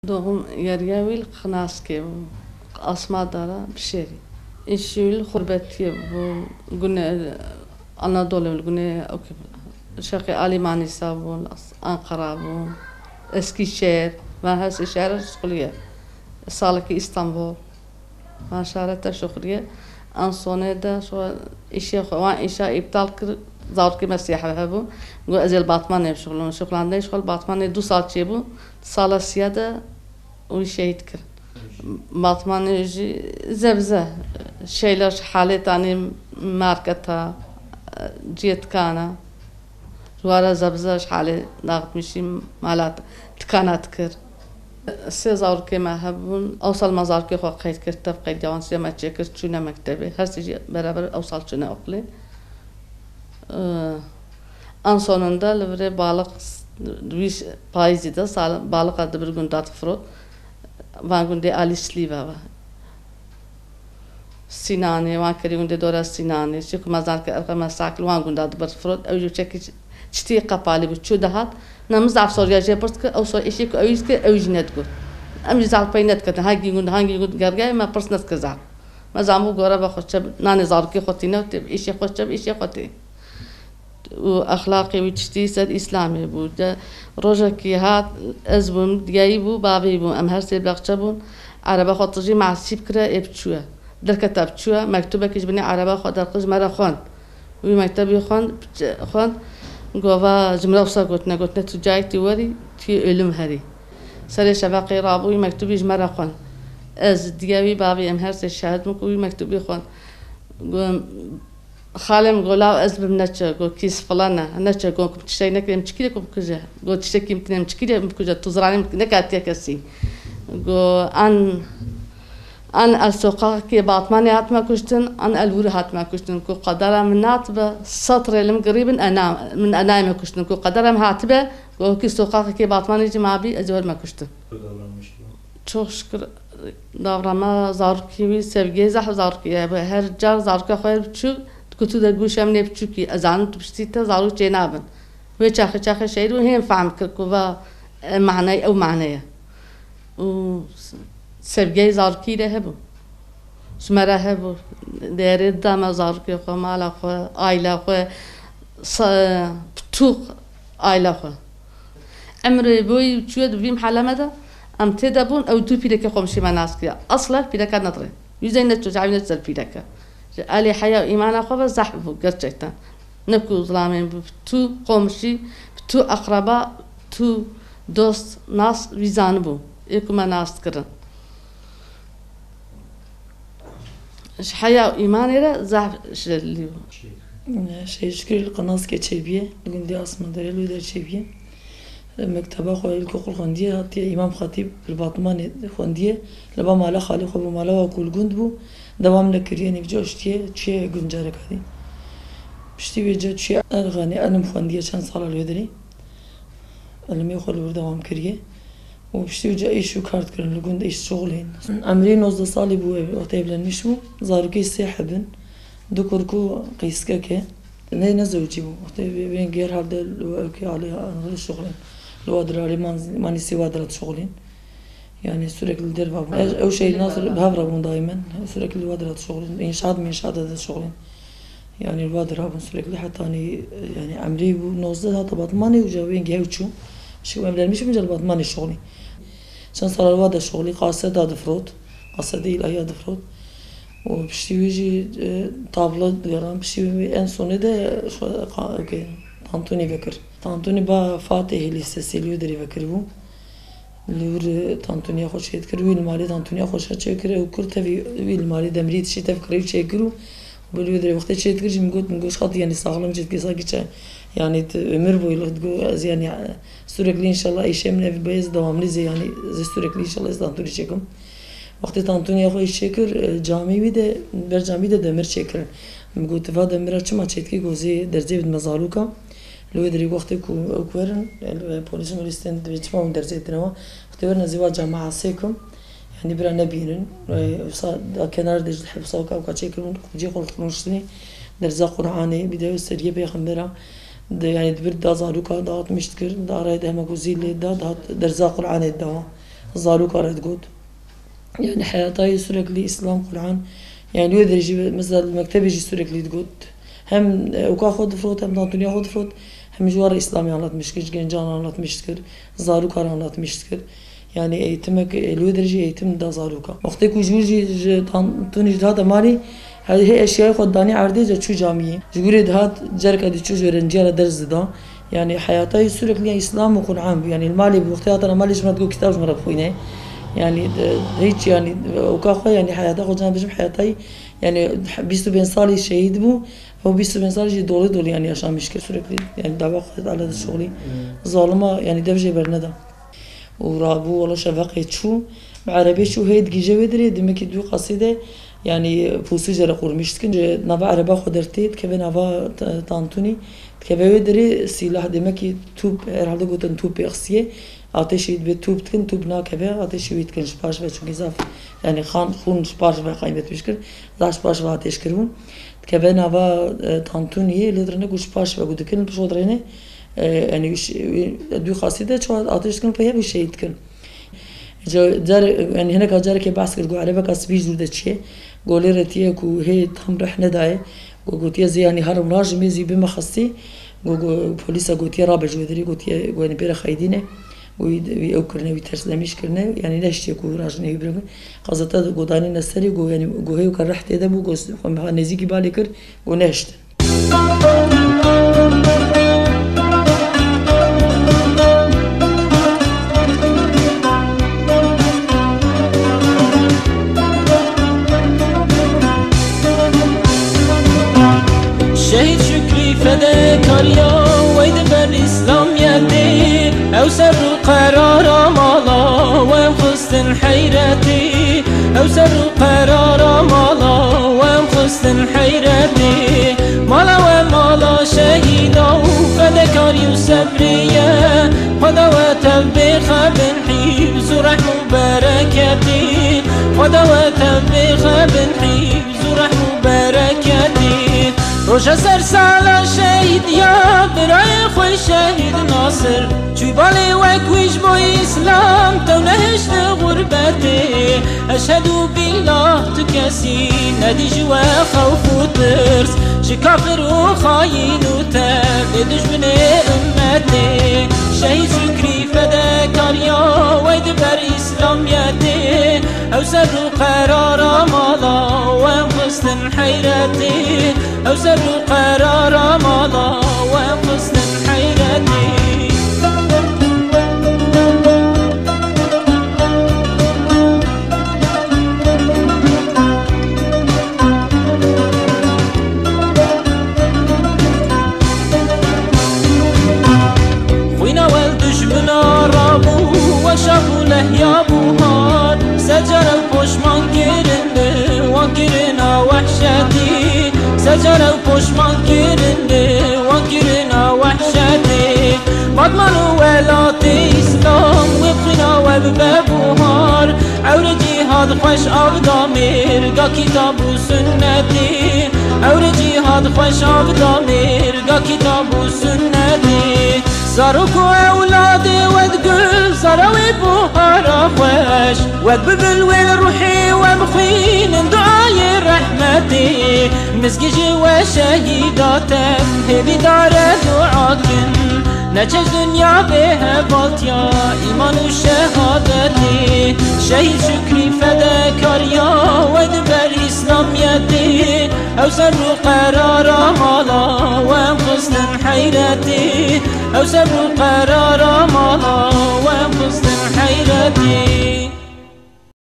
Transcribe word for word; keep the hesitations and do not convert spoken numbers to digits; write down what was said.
Doğum yeriya wî li Xinaskê bû, asma dara Bişêrî. Îşî wî li xurbetiyê bû, gune Anadolê bû, gune şerqê alî Manîsa bû, Anqara bû, Eskîşehir, van her sê şehre şixuliye. Salekî Îstanbul. Van şehre te şixuliye. An sonê de şo îşê xwe, wan îşa îptal kir, zarokê me sê hebû. Got, ez ê li Batmanê bişixulûm. Şixulandinê ji xwe li Batmanê du sal çêbû. Sala siya de wî şehîd kir. Batmanê jî zebze, şeyler halê tanî marketa, ciyê dikana. Ji wara zebze ji halê dağıtmışî mala dikana dikir. Sê zarokê me hebûn. Ew sal me zarokê xwe qeyd kir, tev qeydiya wan sê me çêkir, çûne mektebê. Her sê jî beraber ew sal çûne oqilê. Ee, En sonunda li virê baliq, wî payîzî de sal-, baliqa dibir gunda difirot. Van gundê alî Slîva ve. Sînanê, wan kirî gundê dora Sînanê. Çi ku me zan ke erxe me sak li wan gunda dibir difirot. Ew jî çekî çitî qepalî bû. Çû dihat. Ne min zaf soriya jê pirs kir. Ew sor îşê ku ew jî dikir, ew jî nedigot. Em jî zaf pey nediketin. Hangî gund, hangî gund gergayê me pirs nedikir zaf. Me zanbû gore ve xwe çe, nanê zarokê xwe tîne û tê, îşê xwe çe, îşê xwe tê. Û exlaqê wî tiştî ser Îslamê bû. De rojekî hat, ez bûm, diyayî bû, bavê bû. Em her sê bexçe bûn. Erebe xwe tijî masî bikire, ê biçûye. Derkete biçûye, mektûbekî ji binê erebe xwe derxist, ji me re xwend. Wî mektebî xwend, xwend, gova ji min re wisa gotine, gotine, tu cayek tî werî, tu yê ölüm herî. Serê şeveqê rabû, wî mektûbî ji me re xwend. Ez, diya wî, bavê em her sê şahid bûn ku wî mektûbî xwend. Got, xalê min got, law ez bim neçe, got, kîs filan e, neçe, got, tiştek nekirê min çikirê ku bikuje. Got, tiştekî min tinê min çikirê min bikuje, tu ziranê min nekatiye kesî. Got, an, an el soqaqekê Batmanê hatime kuştin, an el wir hatime kuştin. Ku qedera min natibe, sed rê li min girîbin, ena, min enayê me kuştin. Ku qedera min hatibe, got, kî soqaqekê Batmanê jî mabî, ez ê werime kuştin. Çok şükür, davrama zarokî wî, sevgiyê zehf zarokî ye. Her car zarokê xwe yê biçûk, diku tu de gûşe min ê biçûkî, ez zanim tu piştî te zarok çênabin. Wê çaxê çaxê şehîd bû, hên fehm kir ku va, e, manay ew mane ye. Û sevgiyê zarokî de hebû. Ji me re hebû. Değerê dida me zarokê xwe, mala xwe, aîla xwe, sa-, pitûk aîla xwe. Emrê boyî çûye di vî miheleme de, em tê de bûn, ew du pîrekê xwe mişî me nas kiriye. Asla pîreka nedire. Yüzey ne çocuğa ne güzel pîreke. Ji alî heya û îmana xwe ve zehf bû, gerçekten. Ne ku zilamên bi tu komşî, bi tu akraba, tu dost nas wî zanibû. Ê ku me nas dikirin. Ji heya û îmanê re zehf şirelî bû. Şehîdkirî li Qinaskê çêbûye, li gundê Asmanderê li wê der çêbûye. Mekteba xwe ilkokul xwendiye, hatiye Îmam Xetîb li Batmanê xwendiye. Li ba mala xalê xwe bû, mala wa ku li gund bû, dewam nekiriye, nîvca uştiye, çûye gund careka dî. Piştî wê ca çûye Erxanê, elim xwendiye çend sala li wê derê. Elimê xwe li wir dewam kiriye. Û piştî wê ca îş û kar dikirin, li gund îş şixulên. Emrê nozdeh salî bû, ev, wextê evlenmiş bû. Zarokê sê heb in. Du kurk û qîskek e. Ne, ne zewicî bû. Wextê wê, wê gêr hevde li we ewkê alê, li şixulên. Li wa dirarê man-, manîsê wa dira dişixulên. Yani sürekli li derva bûn. Ew, ew şey nasıl bi hev re bûn daimen. Sürekli li wa dira dişixulên. İnşaat mi inşaat de dişixulên. Yani li wa dira bûn sürekli. Heta hani, yani emrê bû nozdeh hata Batmanê û ca wê gî ew çû. Şi evlenmiş bûn ca li Batmanê şixulî. Çend sala li wa de şixulî, qaseda difrot. Qasede îlahiya difrot. Û piştî wî jî, e, tablo digeran, piştî wî en sonê de xwe qa-, ke, tantûnî vekir. Tantûnî ba Fatihê lîsesê li wê derê vekiribû. Li wir tantûniya xwe çêdikir, wî li malê tantûniya xwe şa çêkir, ew kir tevî wî li malê demirî dişî tev kirê û çêkir û bi li wê derê wextê çêdikir jî min got, min got, "Xat, yanî saxlem çêdikir, sanki çe, yanî tu ömür boyu li digo ez yanî, e, sürekli inşallah îşê min ev bê, ez devamlî zê yanî zê sürekli inşallah ez tantûnî çêkim." Wextê tantûniya xwe îş çêkir, e, camî wî de, ber camî de demir çêkirin. Min got, "Va demira çima çêdikî?" Got, "Zê derzê bidime zarûka." Li wê derê wextê ku ew ku werin, e, polîs molîs tên divê çima hûn derzê dine we? Wextê werin ez ê wa cama asê kim, yanî bira nebînin. E, wisa da kenar de ji hepsa weka weka çêkirin, cê xwe rûniştinê derza Qur'anê, bir de seriyê pêxembera de, yanî dibir da zarûka dağıtmış dikir, da arayê de hema ku zî lê da, da derza Qur'anê da. Zaroka re digot. Yani heyata yê sürekli Îslam, Qur'an. Yani li wê derê jî mesela li mektebê jî sürekli digot. Hem, e, ewka xwe difirot, hem tantuniya xwe difirot, hem ji wan re Îslamê anlatmiş kir, ji gencan anlatmiş kir, zaroka re anlatmiş kir. Yani eğitimek, e, li wê derê jî eğitim da zaroka. Wextê ku ji wir jî ji tantunî jî dihate malê, he, hê eşyayê xwe danî erdê, ca çû camiyê. Ji wir dihat, cerka diçû ji öğrenciya re ders dida. Yani heyata yê sürekli ya Îslam û Qur'an bû. Yani li malê bû, wextê hatana malê ji min re digot, kitab ji min re bixwîne. Yani, e, hiç yani, e, ewka xwe yani heyata xwe can bêjim heyata yê, yani bîst û pênc salî şehîd bû. Ew bîst û pênc salî jî dolî dolî yani yaşamiş kir sürekli. Yani dava xwe ala dişoxlî. Hmm. Zalima yani dev jê berneda. Û rabû wala şeveqê çû. Bi erebê çû hê digihîje wê derê, demekî dû qasî de. Yani pusî jê re qurmîş dikin. Ji nava ereba xwe dertê dikeve nava t-, tantunî. Dikeve wê derê sîlah, demekî tûp, herhalde gotin tûp pêxisiyê. Ateşî dibe tûp dikin, tûp nakeve, ateşî wî dikin ji paş ve, çunkî zaf, yani xan, xûn ji paş ve qaymet wî kir. Zaf ji paş ve ateş kiribûn. Dikeve nava, e, tantuniyê, lê dirêne ku ji paş ve ku dikin, pişo dirêne, e, yani wî ş-, wî dû qasî de çawa ateş dikin, pey hev wî şehîd dikin. Ca-, car-, yani hineka carekê behs kir, got, erebeka spî ji dûr de çê. Got, lê retiye ku hê tam rih nedaye. Got, gotiye zê yani herim lajim ê zî bime xestî. Got, got, polîsa gotiye rabe ji wê derê, gotiye, got, yani pê re xeydîne. Wî, wî ew kirine, wî terslemîş kirine. Yani nehiştiye ku rajine wî bire. Qazeta godanîne serê, got, yani, got, hê weka rih tê de bû, got, xwe nêzîkî balê kir, got, nehiştin. Şehîd Şükrî fedekariya wey di ber Îslamiyetê, ew ser û qerara mala we em xistin heyretê, ew ser û qerara mala we em xistin heyretê. Mala we mala şehîda û fedekarî û sebrê ye. Xweda we tev bêxe bin hîfz û rehm û bereketê. Xweda we tev bêxe bin hîfz û rehm û bereketê. Roja ser sala şehîd ya birayê xwe şehîd Nasir. Çûy balê wek wî ji bo Îslam tew nehişti xurbetê. Eşhedû billah tu kesî nedî ji we xewf û tirs. Ji kafir û xayîn û tevê dijminê ummetê. Şehîd Şükrî fedekariya wey di ber Îslamiyetê. Ew ser û qerara mala we em xistin heyretê. Ew ser û qerara mala we em xistin heyretê. Xwîna we li dijmina rabû, we şav û lehya bû har. Sed car ew poşman kirin li wan kirina wehşetî. Sed car ew poşman kirin li wan kirina wehşetî. Batman û welatê Îslam, wê bi xwîna we bibe buhar. Ewrê cîhad xweş av da mêrga kitab û sunnetî. Ewrê cîhad xweş av da mêrga kitab û sunnetî. Zarok û ewladê we di gul zara wê buhara xweş. We bibin wê li ruhê we bixwînin duayê rehmetê. Mizgî ji we şehîda tem hêvîdare dua kin. Neçe ji dinya bê hevaltiya îman û şehadetê. Şehîd Şükrî fedekariya we di ber Îslamiyetê. Ew ser û qerara mala we em xistin heyretê. Ew ser û qerara